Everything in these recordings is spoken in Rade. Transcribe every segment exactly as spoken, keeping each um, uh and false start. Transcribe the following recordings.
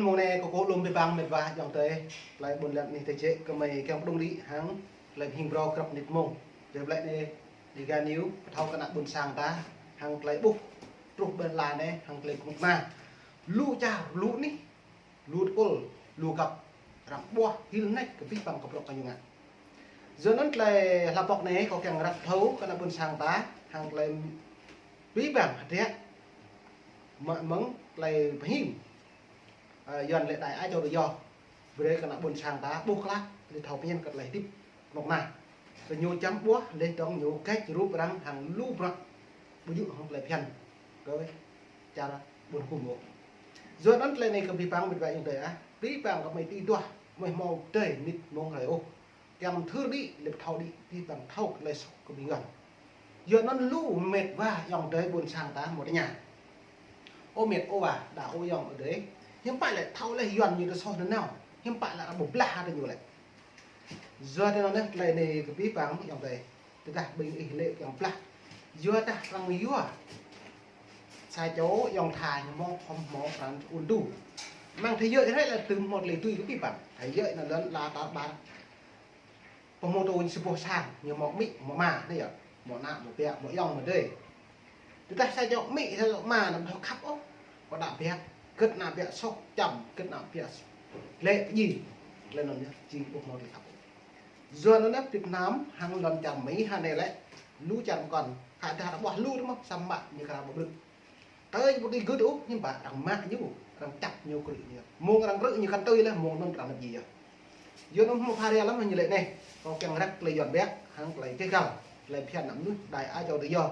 Mông anei kâo kơ lŏm bi băng mĭt wa ayŏng adei, klei ƀuôn lan anih tê jĕ kơ mei kiăng pơdŭng đĭ hăng klei hing brâo grăp mnĭt mông. Dê blei anei Dega News, pơthâo kơ ană ƀuôn sang ta, hăng klei ƀuh truh ƀơi lăn anei, hăng klei knŭk kna. Lu čar, lu anih, lu tơpul, lu găp, arăng ƀuah hil nač kơ bi băng kơ bruă kơ ñu ngă. Yua anăn klei hlăk pŏk anei, kâo kiăng răk thâo kơ ană ƀuôn sang ta, hăng klei bi băng hơdră, mă mơ̆ng klei pơhing, ơ, Yuăn lĕ đai ai châu tự do. Brei kơ ană ƀuôn sang ta ƀuh klă, leh thâo pơñen kơ klei hdĭp knŭk kna. Kơ ñu čăm ƀuah, leh dŏng ñu kĕč rup arăng hăng lu bruă ƀu djŏ hŏng klei bhiăn kơ čar ƀuôn hgŭm ôh. Yua anăn klei anei kơ bi băng mĭt wa ayŏng adei ah, bi băng kơ mei ti duah, mei hmâo dei mnĭt mông hrei ôh. Kiăng thâo đĭ, leh thâo đĭ, bi băng thâo klei soh kơ bi ngăn. Yua anăn lu mĭt wa ayŏng adei ƀuôn sang ta mâo tơña. Ơ mĭt ơ wa, đa ơ ayŏng adei. Hiư̆m pă lĕ thâo leh Yuăn ñu tơ soh nanao. Hiư̆m pă lĕ arăng ƀu blah hă tơ ñu lĕ. Yua tơ anăn leh klei anei kơ bi băng ayŏng adei. Tơdah ƀing ih lĕ kiăng blah. Yua dah arăng yua. Sa čô ayŏng tha ñu mâo khŏm mâo pran ŭn tu. Mơ̆ng thế giới hrei lĕ tŭ mâo klei tui kơ bi băng. Thế giới anăn lăn la ta ƀar. Pô mâo tŭ ñu sa boh sang, ñu mâo amĭ, mâo ama, anei yơh. Mâo ană, mâo biă, mâo ayŏng, mâo adei. Tơdah sa čô amĭ, sa čô ama, anăn ƀu thâo khăp ôh. Kơ đa biă, gĭt ană biă soh čăm, gĭt ană biă lĕ kơ djiê. Leh anăn yơh, jing ƀu mâo klei khăp ôh. Yua anăn Việt Nam, hăng lăn čar Mi hă anei lĕ, lu čar mkăn, khă dah arăng ƀuah lu tơ mơh, samơ̆ ñu kra ƀu blư̆. Tơi ƀu tui gưt ôh, hiư̆m pă arăng mă ñu, arăng čăp ñu krư̆ ñu. Mông arăng krư̆ ñu kăn tơi leh, mông anăn arăng năp djiê yơh. Yua anăn mâo pha ria lăm ñu lĕ anei, kâo kiăng răk klei Yuăn biă, hăng klei keh găl, klei bhiăn ană mnuih, đai ai châu tự do,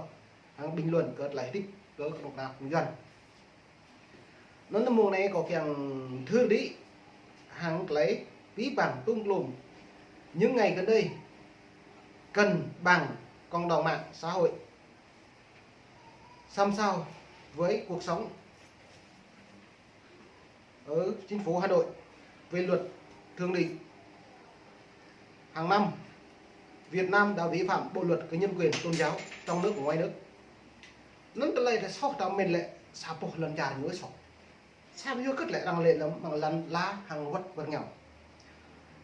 hăng bình luận kơ klei hdĭp, kơ knŭk kna phung Yuăn. Anăn mông anei kâo kiăng thâo đĭ, hăng klei bi băng tŭm klŭm. Những ngày gần đây, cân bằng cộng đồng mạng xã hội Làm sao với cuộc sống ở chính phủ Hà Nội về luật thượng nghị? Hàng năm, Việt Nam đã vi phạm bộ luật về nhân quyền tôn giáo trong nước và ngoài nước. Anăn klei ta soh ta mĭn lĕ sa boh lăn čar ñu soh. Sa yua kơ lĕ arăng lĕ lăm mơ̆ng lăn la hăng wăt wơr ngao.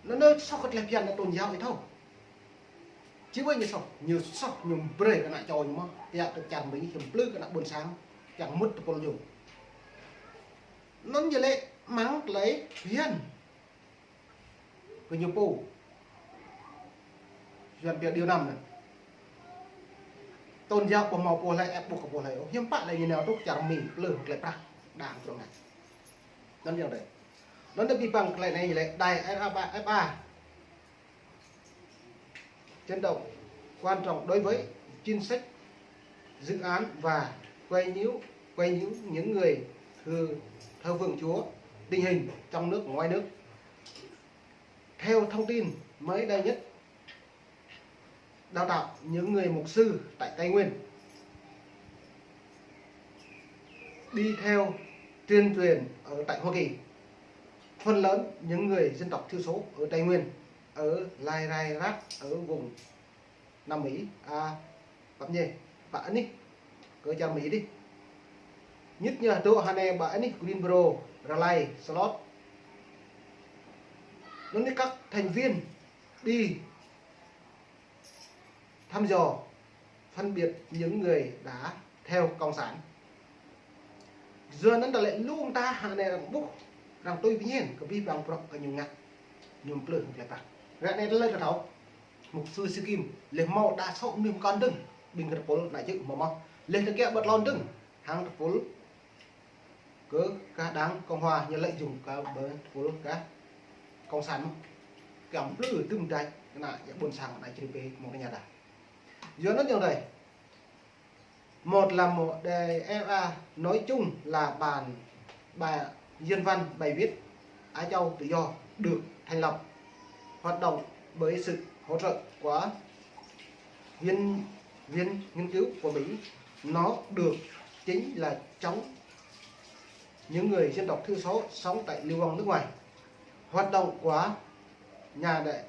Anăn soh kơ lĕ bhiăn tôn giáo ih thâo. Či ƀai ñu soh, ñu soh ñu brei kơ ană čô ñu mơh, pia kơ čar Mi, hiư̆m plư kơ ană ƀuôn sang, kiăng mŭt tơpul ñu. Anăn ñu lĕ mơ̆ng klei bhiăn kơ ñu pô. Yuăn pia điều năm anăn. Tôn giáo ƀu mâo pô hlei, ĕp ƀu kơ pô hlei. Hiư̆m pă lĕ ñu nao truh čar Mi, plư klei prăk đang prŏng ngă. Anăn yơh dê. Anăn dê bi băng klei anei lĕ đai F A, F A. Chấn động quan trọng đối với chính sách, dự án và quấy nhiễu, quấy nhiễu những người thờ, thờ phượng Chúa, tình hình trong nước, ngoài nước. Theo thông tin mới đây nhất, đào tạo những người mục sư tại Tây Nguyên đi theo tuyên truyền ở tại Hoa Kỳ. Phần lớn những người dân tộc thiểu số ở Tây Nguyên ở lai rai rác ở vùng Nam Mỹ, à, bapnye, ba anih, kơ čar Mi dih. Nhất nhờ dôk hane ba anih Greensboro, Raleigh, Charlotte. Anăn các thành viên đi thăm dò, phân biệt những người đã theo cộng sản. Yua anăn ta lĕ lu mta hane arăng ƀuh, arăng tui pơñen kơ bi băng bruă kơ ñu ngă, ñu plư hŏng klei prăk. Ră anei ta lĕ ta thâo. Mục sư Sikim, leh mâo đa số mnuih mkăn dơ̆ng, ƀing kơ tơpul ană čư̆ mâo mơh. Leh ta kiă ƀă tlôn dơ̆ng, hăng tơpul kơ kah đảng Cộng hòa ñu lợi dụng kơ ƀơ tơpul kah Cộng sản mơh. Kiăng plư tŭm đač, kơ ană ƀuôn sang ană čri pê mâo tơña đa. Yua anăn ayŏng adei. Một là một đề F A nói chung là bản, bài, nhân văn bài viết Á Châu Tự Do được thành lập, hoạt động bởi sự hỗ trợ của Viện, Viện Nghiên cứu của Mỹ. Nó được chính là chống những người dân tộc thiểu số sống tại lưu vong nước ngoài. Hoạt động của nhà đại,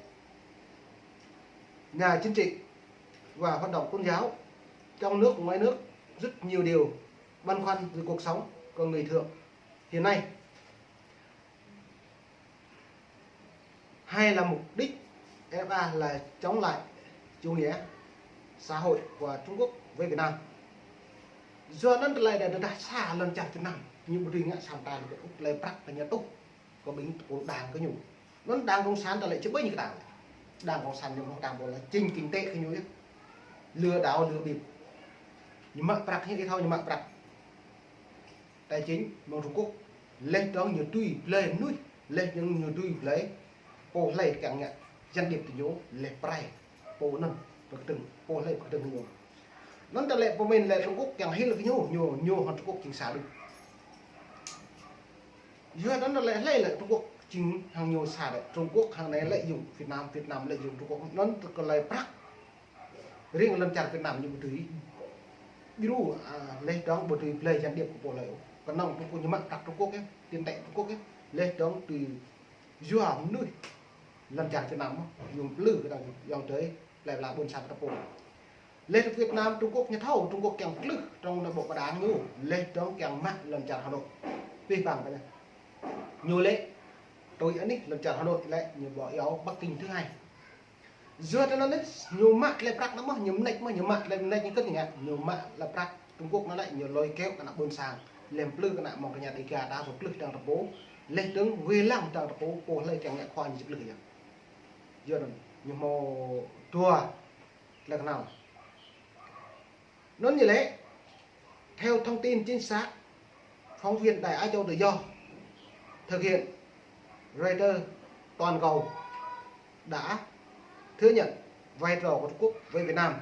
nhà chính trị và hoạt động tôn giáo trong nước ngoài nước rất nhiều điều băn khoăn về cuộc sống của người Thượng hiện nay. Hay là mục đích F A là chống lại chủ nghĩa xã hội của Trung Quốc với Việt Nam. Yua anăn tơlơi đa dah sa lăn čar Việt Nam, ñu ƀu dưi ngă sa mta lĕ ôh, tơlơi prăk kơ ñu tuh, kơ ƀing tơpul đảng kơ ñu. Anăn đảng cộng sản tơlơi čih ƀing ñu kơ đảng. Đảng cộng sản ñu mâo đảng bộ là chính kinh tế kơ ñu yơh. Lừa đảo lừa bịp. Ñu mă prăk ñu, ih thâo ñu mă prăk. Tài chính mơ̆ng Trung Quốc, leh dŏng ñu dưi blei mnuih, leh dŏng ñu dưi blei pô hlei kiăng ngă gián điệp tơ ñu, leh prai pô anăn pơkdơ̆ng, pô hlei pơkdơ̆ng ñu. Anăn tơlơi pơmĭn lĕ Trung Quốc kiăng hil kơ ñu, ñu, ñu hŏng Trung Quốc jing sa đuč. Yua anăn tơlơi hlei lĕ Trung Quốc jing hăng ñu sa đuč. Trung Quốc hăng anei lợi dụng Việt Nam, Việt Nam lợi dụng Trung Quốc. Anăn tơlơi prăk riêng lăn čar Việt Nam ñu ƀu dưi. Djru, à, leh dŏng ƀu dưi blei gián điệp kơ pô hlei ôh. Knŏng Trung Quốc ñu mă prăk Trung Quốc yơh, tiền tệ Trung Quốc yơh. Leh dŏng tui yua mnuih lăn čar Việt Nam mơh, ñu mplư kơ dŏng yŏng tơi, plei pla ƀuôn sang tơpul. Leh Việt Nam Trung Quốc ñu thâo, Trung Quốc kiăng tlưh trong nội bộ đảng ñu, leh dŏng kiăng mă lăn čar Hà Nội. Pih păng kơ ñu. Ñu lĕ, tui anih lăn čar Hà Nội lĕ, ñu ƀuh yua Bắc Kinh thứ hai. Yua anăn ñu mă tơlơi prăk anăn mơh, ñu mnêč mơh, ñu mă tơlơi mnêč ñu kơt ngă, ñu mă tơlơi prăk Trung Quốc anăn lĕ, ñu lôi kéo kơ ană ƀuôn sang, leh mplư kơ ană mơ̆ng kơ ñu Đêga ta tlưh dŏng tơpul, leh dŏng wê lăng dŏng tơpul, pô hlei kiăng ngă khua ñu či tlưh yơh. Yua anăn, ñu mâo dua tơlơi knhâo. Anăn ñu lĕ, theo thông tin chính xác, phóng viên Đài Á Châu Tự Do thực hiện, Reuters toàn cầu đã thừa nhận vai trò của Trung Quốc với Việt Nam.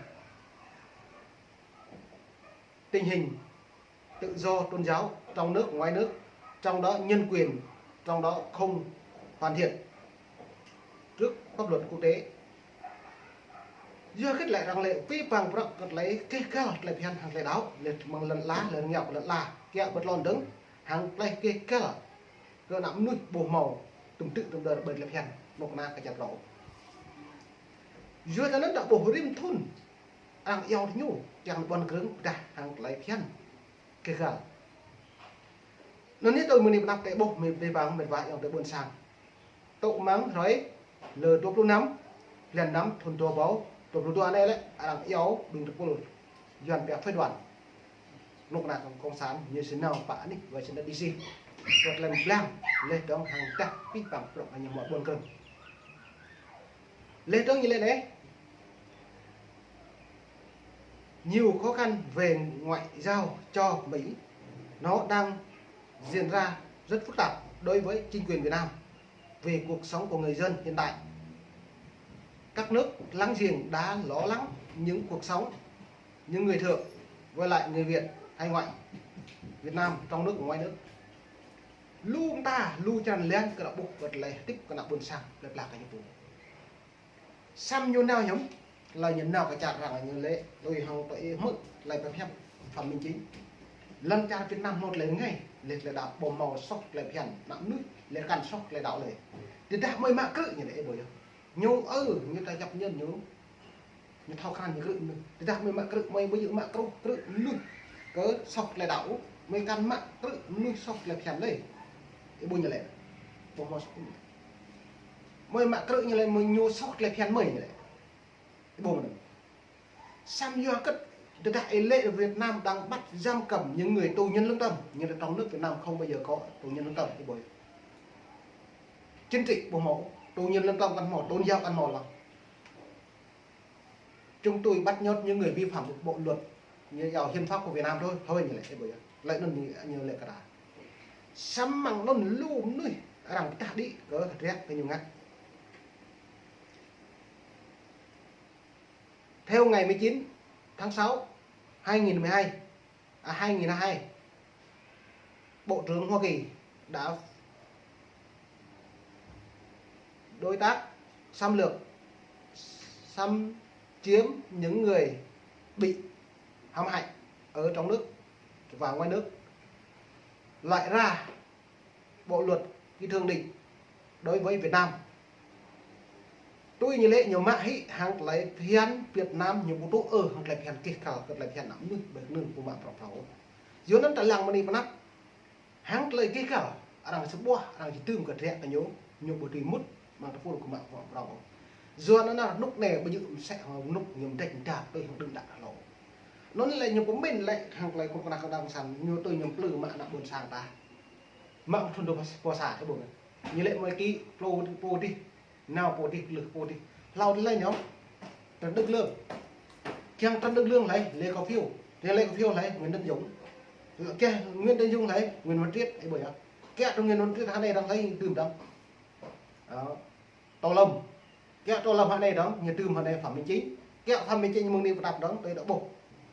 Tình hình tự do tôn giáo trong nước, ngoài nước, trong đó nhân quyền, trong đó không hoàn thiện trước pháp luật quốc tế. Yua kơ tơlơi arăng lĕ pih păng prăk kơ tơlơi keh găl tơlơi bhiăn hăng tơlơi đăo, leh mơ̆ng lăn ala, leh rơngiao kơ lăn ala, kiă ƀơ tlôn dơ̆ng, hăng tơlơi keh găl kơ ană mnuih ƀu mâo tŭm tư̆ tŭm đơr ƀơi tơlơi bhiăn, knŭk kna kơ čar tlâo. Yua anăn ta ƀuh rĭm thŭn, arăng iêu ñu, kiăng ƀuăn krơ̆ng, ƀiădah hăng tơlơi bhiăn keh găl. Anăn ñu tui mơ̆ng anei pnăp tơ ƀuh mĭt wa, mĭt wa ayŏng adei ƀuôn sang. Tŭ mơ̆ng hrơi lơ dua pluh năm, blan năm, thŭn dua êbâo dua pluh dua anei lĕ, arăng iêu ƀing tơpul Yuăn pia phái đoàn, knŭk kna cộng sản, ñu sĭt nao pă anih Washington D C. Kơ tơlơi mblang, leh dŏng hăng dah pih păng prăk ñu mâo ƀuăn krơ̆ng. Leh dŏng ñu lĕ anei, nhiều khó khăn về ngoại giao cho Mỹ, nó đang diễn ra rất phức tạp đối với chính quyền Việt Nam về cuộc sống của người dân hiện tại. Các nước láng giềng đã lo lắng những cuộc sống, những người Thượng với lại người Việt hải ngoại, Việt Nam trong nước và ngoài nước. Lu mta, lu črăn leng kơ ană ƀuh kơ tơlơi hdĭp kơ ană ƀuôn sang, plei pla kơ ñu pô. Săm ñu nao hiăm, lŏ ñu nao kơ čar arăng ñu lĕ, tui hŏng tơ ih hmư̆, tơlơi pơhiăp Phạm Minh Chính. Lăn čar Việt Nam mâo tơlơi rơngai, leh tơlơi đăo ƀu mâo soh tơlơi bhiăn, ană mnuih, leh kăn soh tơlơi đăo leh. Tơdah mơi mă krư̆ ñu lĕ, ih ƀuh yơh. Ñu, ơ, ñu ta chấp nhận ñu. Ñu thâo krăn ñu krư̆ mnuih. Tơdah mơi mă krư̆, mơi ƀu djơ̆ mă krư̆, krư̆ mnuih kơ soh tơlơi đăo, mơi kăn mă krư̆ mnuih soh tơlơi bhiăn leh. Ih ƀuh ñu lĕ. Ƀu mâo soh. Mơi mă krư̆ ñu lĕ, mơi ñu soh tơlơi bhiăn mơi ñu lĕ. Ih ƀuh mơ̆n. Săm yua kơ tơdah ih lĕ Việt Nam đang bắt giam cầm những người tù nhân lương tâm, nhưng trong nước Việt Nam không bao giờ có tù nhân lương tâm, ih ƀuh. Chính trị ƀu mâo, tù nhân lương tâm kăn mâo, tôn giáo kăn mâo lăng. Chúng tôi bắt nhốt những người vi phạm bộ luật, ñu iêu hiến pháp của Việt Nam thôi, hơi ñu lĕ, ih ƀuh yơh. Lĕ anăn ñu, ñu lĕ kơ ta. Săm mơ̆ng anăn lu mnuih arăng pơdah đĭ kơ hdră kơ ñu ngă. Theo ngày mười chín tháng sáu hai nghìn mười hai, à, hai nghìn hai mươi hai, Bộ trưởng Hoa Kỳ đã đối tác xâm lược, xâm chiếm những người bị hãm hại ở trong nước và ngoài nước, loại ra bộ luật ký thương định đối với Việt Nam. Tui ñu lĕ ñu mă hĭ hăng tơlơi phiăn Việt Nam ñu ƀu tŭ ư hăng tơlơi phiăn keh găl kơ tơlơi phiăn ană mnuih ƀơi kơnung pô mă prŏng prŏng. Yua anăn ta lăng mơ̆ng anei pnăp. Hăng tơlơi keh găl, arăng sa ƀuah, arăng či dưm kơ hdră kơ ñu, ñu ƀu dưi mŭt, Mă tơpul kơ mă prŏng. Yua anăn anăn rơnŭk anei ƀu djơ̆ msĕ hŏng rơnŭk ñu mdrêč mdap tui hŏng đưm đă hlâo. Anăn lĕ ñu pơmĭn lĕ hăng klei kơ kna kơ đảng cộng sản ñu tui ñu mplư mă ană ƀuôn sang ta. Mă thŭn dua êbâo sa ih ƀuh. Ñu lĕ mơi ký pô, pô dih, nao pô dih, klưh pô dih. Hlâo lĕ ñu Trần Đức Lương. Kiăng Trần Đức Lương lĕ Lê Khả Phiêu. Lê, Lê Khả Phiêu lĕ Nguyễn Tấn Dũng. Kiăng Nguyễn Tấn Dũng lĕ Nguyễn Văn Triết, ih ƀuh yơh. Kiăng Nguyễn Văn Triết hŏng anei dơ̆ng lĕ dưm dơ̆ng. Ơ, Tô Lâm. Kiăng Tô Lâm hŏng anei dơ̆ng, ñu dưm hŏng anei Phạm Minh Chính. Kiăng Phạm Minh Chính mơ̆ng anei pơtăp dơ̆ng, tui dŏ ƀuh.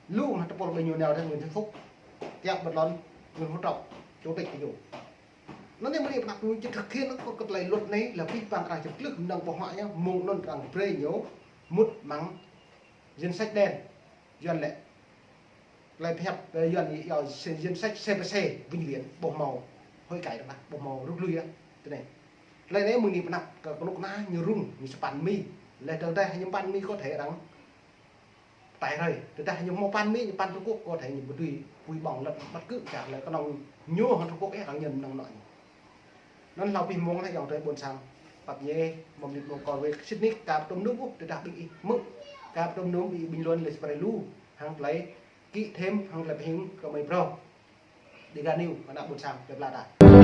Lu mă tơpul ƀing ñu nao dơ̆ng Nguyễn Xuân Phúc. Kiăng Văn Lon, Nguyễn Phú Trọng, chủ tịch ih ƀuh. Anăn anei mơ̆ng anei pơtăp ñu či thực hiện kơ klei luật anei lĕ pih păng arăng či klưh mnơ̆ng ƀơ̆ng huă ñu, mơ̆ng anăn arăng brei ñu mŭt mơ̆ng danh sách đen. Yuăn lĕ. Klei pơhiăp, ơ, Yuăn yơh danh sách C P C vĩnh viễn, ƀuh mâo hối cải dơ̆ng, ƀuh mâo rút lui yơh. Tui anei. Klei anei mơ̆ng anei pơtăp kơ knŭk kna ñu rŭng, ñu sa păn Mi. Lĕ tơdah ñu păn Mi có thể arăng tải rơi. Tơdah ñu mâo păn Mi, ñu păn Trung Quốc có thể ñu ƀu dưi pui ƀơ̆ng lăp bắt cứ čar lĕ knŏng ñu hŏng Trung Quốc ih arăng ñen mnơ̆ng nŏ ñu. Anăn hlâo pih mông lĕ ayŏng adei ƀuôn sang. Pap ñe, mâo mnĭt mông kơ wê sĭt nik ka pơtŭm nŭm ôh, tơdah ƀing ih mơ̆. Ka pơtŭm nŭm ih bình luận lĕ sơbrei lu. Hăng klei kĭ thêm, hăng klei pơhing kơ mơi brâo. Dega News, ană ƀuôn sang, klei pla ta.